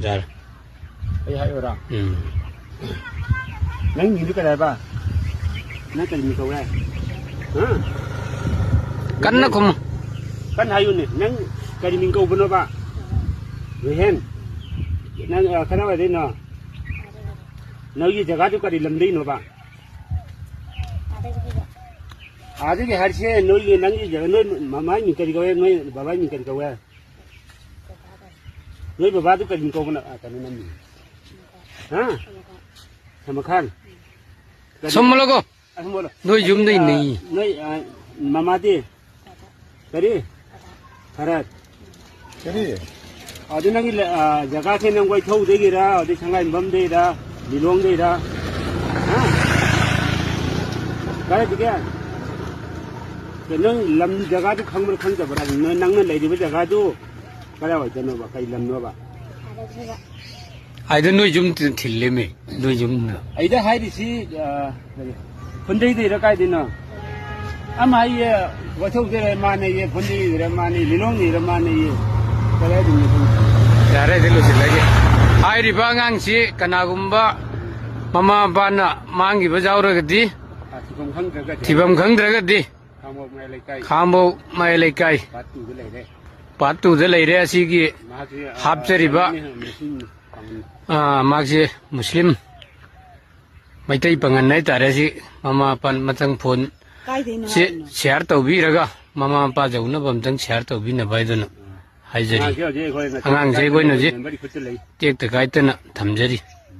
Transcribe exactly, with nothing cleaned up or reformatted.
ꯌꯥꯔꯦ꯫ ꯑꯩ ꯍꯥꯏꯌꯣꯔꯥ? ꯎꯝ꯫ ꯅꯪ ꯃꯤꯡꯗꯨ ꯀꯔꯤ ꯍꯥꯏꯕ? ꯅꯪ ꯀꯔꯤ ꯃꯤꯡ ꯀꯧꯋꯦ? ꯍꯥ? ꯀꯟꯅ ꯈꯨꯝꯃꯨ꯫ ꯀꯟꯅ ꯍꯥꯏꯌꯨꯅꯦ꯫ ꯅꯪ ꯀꯔꯤ ꯃꯤꯡ ꯀꯧꯕꯅꯣꯕ? ꯔꯣꯍꯦꯟ꯫ ꯅꯪ, ꯑ, ꯀꯗꯥꯏꯋꯥꯏꯗꯩꯅꯣ? ꯅꯣꯏꯒꯤ ꯖꯒꯥꯗꯨ ꯀꯔꯤ ꯂꯝꯗꯩꯅꯣꯕ? ꯑꯥꯗꯒꯤ ꯍꯥꯏꯔꯤꯁꯦ ꯅꯣꯏꯒꯤ, ꯅꯪꯒꯤ ꯖꯒꯥ, ꯅꯣꯏ ꯃꯃꯥꯏ ꯃꯤꯡ ꯀꯔꯤ ꯀꯧꯋꯦ? ꯅꯣꯏ ꯕꯕꯥꯒꯤ ꯃꯤꯡ ꯀꯔꯤ ꯀꯧꯋꯦ? ꯅꯣꯏ ꯕꯕꯥꯗꯨ ꯀꯔꯤ ꯃꯤꯡ ꯀꯧꯕꯅꯣ? ꯑ, ꯀꯩꯅꯣ ꯅꯝꯃꯤ꯫ ꯍꯥ? ꯁꯃꯈꯥꯟ꯫ ꯀꯔꯤ? ꯁꯣꯝ ꯃꯨꯠꯂꯣꯀꯣ꯫ ꯑ, ꯁꯣꯝ ꯃꯨꯠꯂꯣ꯫ ꯅꯣꯏ ꯌꯨꯝꯗꯩ ꯑ, ꯅꯩ꯫ ꯅꯣꯏ, ꯑ, ꯃꯃꯥꯗꯤ? ꯀꯔꯤ? ꯈꯔ꯫ ꯀꯔꯤ? ꯑꯗꯨ ꯅꯪꯒꯤ ꯂ-, ꯑ, ꯖꯒꯥꯁꯦ ꯅꯪ ꯋꯥꯏꯊꯧꯗꯒꯤꯔ, ꯑꯗꯩ ꯁꯉꯥꯏꯌꯨꯝꯐꯝꯗꯩꯔ, ꯂꯤꯂꯣꯡꯗꯩꯔ? ꯍꯥ? ꯀꯥꯏꯗꯒꯤ? ꯀꯩ ꯅꯪ ꯂꯝ ꯖꯒꯥꯗꯨ ꯈꯪꯕ꯭ꯔꯥ ꯈꯪꯗꯕ꯭ꯔꯥ? ꯅꯪ, ꯅꯪꯅ ꯂꯩꯔꯤꯕ ꯖꯒꯥꯗꯨ ꯀꯗꯥꯏꯋꯥꯏꯗꯅꯣꯕ? ꯀꯩ ꯂꯝꯅꯣꯕ? ꯍꯥꯏꯗ ꯅꯣꯏ ꯌꯨꯝ ꯊꯤꯜꯂꯦꯃꯤ, ꯅꯣꯏ ꯌꯨꯝꯗ꯫ ꯑꯩꯗ ꯍꯥꯏꯔꯤꯁꯤ, ꯑ, ꯀꯔꯤ? ꯐꯨꯟꯗꯩꯗꯩꯔ ꯀꯥꯏꯗꯩꯅꯣ? ꯑꯃ ꯍꯥꯏꯌꯦ, ꯋꯥꯊꯧꯗꯩꯔ ꯃꯥꯟꯅꯩꯌꯦ, ꯐꯨꯟꯗꯩꯗꯩꯔ ꯃꯥꯟꯅꯩ, ꯂꯤꯂꯣꯡꯗꯩꯔ ꯃꯥꯟꯅꯩꯌꯦ꯫ ꯀꯗꯥꯏꯗꯩꯅꯣ ꯈꯪꯗꯦ꯫ ꯌꯥꯔꯦ, ꯑꯗꯨ ꯂꯣꯏꯁꯤꯜꯂꯒꯦ꯫ ꯍꯥꯏꯔꯤꯕ ꯑꯉꯥꯡꯁꯤ ꯀꯅꯥꯒꯨꯝꯕ ꯃꯃꯥ ꯃꯄꯥꯅ ꯃꯥꯡꯈꯤꯕ ꯌꯥꯎꯔꯒꯗꯤ, ꯑ, ꯊꯤꯐꯝ ꯈꯪꯗ꯭ꯔꯒꯗꯤ꯫ ꯊꯤꯐꯝ ꯈꯪꯗ꯭ꯔꯒꯗꯤ, ꯈꯥꯡꯉꯕꯣꯛ ꯃꯌꯥꯏ ꯂꯩꯀꯥꯏ꯫ ꯈꯥꯡꯉꯕꯣꯛ ꯃꯌꯥꯏ ꯂꯩꯀꯥꯏ꯫ ꯄꯥꯔꯠ ꯇꯨꯗ ꯂꯩꯔꯦ꯫ ꯄꯥꯔꯠ ꯇꯨꯗ ꯂꯩꯔꯦ꯫ ꯑꯁꯤꯒꯤ ꯃꯍꯥꯛꯁꯤ, ꯑ, ꯍꯥꯞꯆꯔꯤꯕ, ꯃꯨꯁꯂꯤꯝ ꯄꯥꯡꯒꯜ꯫ ꯑ, ꯃꯍꯥꯛꯁꯤ ꯃꯨꯁꯂꯤꯝ ꯃꯩꯇꯩ ꯄꯥꯉꯜ ꯍꯥꯏꯇꯥꯔꯦ꯫ ꯁꯤ ꯃꯃꯥ ꯃꯄꯥ ꯃꯊꯪ ꯐꯣꯟ ꯀꯥꯏꯗꯩꯅꯣ ꯁꯤ ꯍꯥꯏꯔꯤꯅꯣ? ꯁꯤꯌꯥꯔ ꯇꯧꯕꯤꯔꯒ ꯃꯃꯥ ꯃꯄꯥ ꯌꯧꯅꯕ ꯑꯝꯇꯪ ꯁꯤꯌꯥꯔ ꯇꯧꯕꯤꯅꯕ ꯍꯥꯏꯗꯨꯅ ꯍꯥꯏꯖꯔꯤ꯫ ꯑꯉꯥꯡꯁꯦ ꯍꯧꯖꯤꯛ ꯑꯩꯈꯣꯏꯅ ꯑꯉꯥꯡꯁꯦ ꯑꯩꯈꯣꯏꯅ ꯍꯧꯖꯤꯛ ꯃꯦꯝꯕꯔꯒꯤ ꯈꯨꯠꯇ ꯂꯩ꯫ ꯇꯦꯛꯇ ꯀꯥꯏꯗꯅ ꯊꯝꯖꯔꯤ꯫